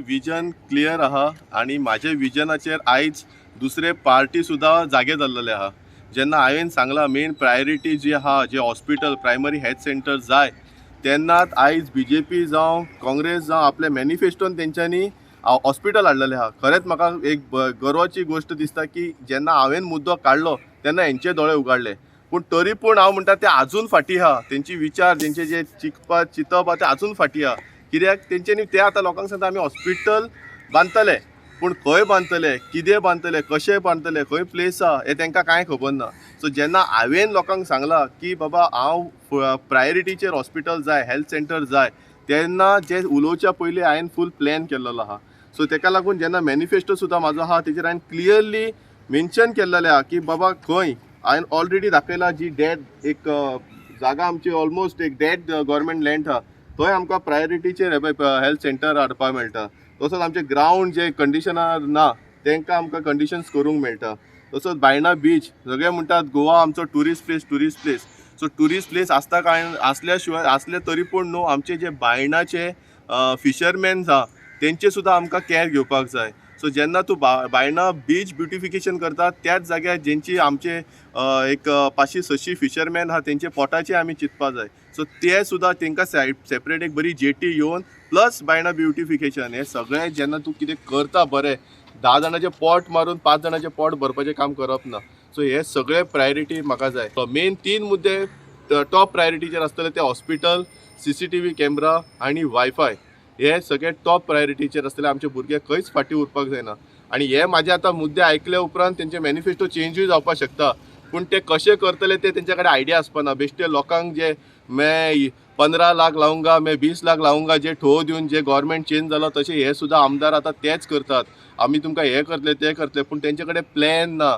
Vision clear आहा आनी म्हाजे विजनाचेर आयज दुसरे पार्टी सुद्दां जागे जाल्लेले आहा. जेन्ना हांवें सांगलां मेन प्रायोरिटी जी आहा, जे हॉस्पिटल, प्रायमरी हेल्थ सेंटर जाय, तेन्नाच आयज बीजेपी जावं काँग्रेस जावं आपल्या मॅनिफेस्टोन तेंच्यांनी हॉस्पिटल हाडलेलें आहा. खरेंच म्हाका एक गर्वाची गोश्ट दिसता की जेन्ना हांवें मुद्दो काडलो तेन्ना हेंचे दोळे उगाडले. पूण तरी पूण हांव म्हणटा ते आजून फाटीं आहा. तेंची विचार, तेंचे जे चिंतपा चिंतप आहा ते आजून फाटीं आहा. कित्याक तेंच्यांनी ते आतां लोकांक सांगता आमी हॉस्पिटल बांदतले, पूण खंय बांदतले, कितें बांदतले, कशें बांदतले, खंय प्लेस आहा हें तांकां कांय खबर ना. सो जेन्ना हांवें लोकांक सांगलां की बाबा हांव प्रायोरिटीचेर हॉस्पिटल जाय, हेल्थ सेंटर जाय, तेन्ना जे उलोवच्या पयलीं हांवें फूल प्लॅन केल्लो आहा. सो तेका लागून जेन्ना मॅनिफेस्टो सुद्दां म्हाजो आहा तेजेर हांवें क्लियरली मेन्शन केल्लेलें आहा की बाबा खंय हांवें ऑलरेडी दाखयला जी डेड एक जागा आमची ऑलमोस्ट एक डेड गव्हर्मेंट लँड आहा, थंय आमकां प्रायोरिटीचेर हेल्थ सेंटर हाडपाक मेळटा. तसोच आमचे ग्रावंड जे कंडिशनार ना तांकां आमकां कंडिशन्स करूंक मेळटा. तसोच बायणा बीच, सगळे म्हणटात गोवा आमचो tourist place, tourist place. So tourist place आसता काय आसल्या शिवाय आसले तरी पूण न्हू आमचे जे बायणाचे फिशरमॅन्स आहा तेंचे सुद्दां आमकां कॅर घेवपाक जाय. सो जेन्ना तूं बायणा बीच ब्युटिफिकेशन करता त्याच जाग्यार जेंची आमचे एक 500-600 फिशरमॅन आहा तेंचे पोटाचे आमी चिंतपा जाय. सो ते सुद्दां तेंकां सेपरेट एक बरी जेटी येवन प्लस बायणा ब्युटिफिकेशन हे सगळें जेन्ना तूं कितें करता बरें, 10 जाणाचें पोट मारून 5 जाणाचें पोट भरपाचें काम करप ना. सो हे सगळे प्रायोरिटी म्हाका जाय. मेन 3 मुद्दे टॉप प्रायोरिटीचेर आसतले ते हॉस्पिटल, सीसीटीव्ही कॅमरा आनी वायफाय. हे सगळे टॉप प्रायोरिटीचेर आसतले. आमचे भुरगे खंयच फाटीं उरपाक जायना. आनी हे म्हाजे आतां मुद्दे आयकले उपरांत तेंचे मॅनिफेस्टो चेंजूय जावपाक शकता, पूण ते कशे करतले ते तेंच्या कडेन आयडिया आसपा ना. बेश्टे लोकांक जे मैं 15 लाख लावंगा, मैं 20 लाख लावंगा जे ठोव दिवन जे गव्हर्मेंट चेंज जालो तशें हे सुद्दां आमदार आतां तेच करतात. आमी तुमकां हें करतले तें करतले, पूण तेंचे कडेन प्लॅन ना.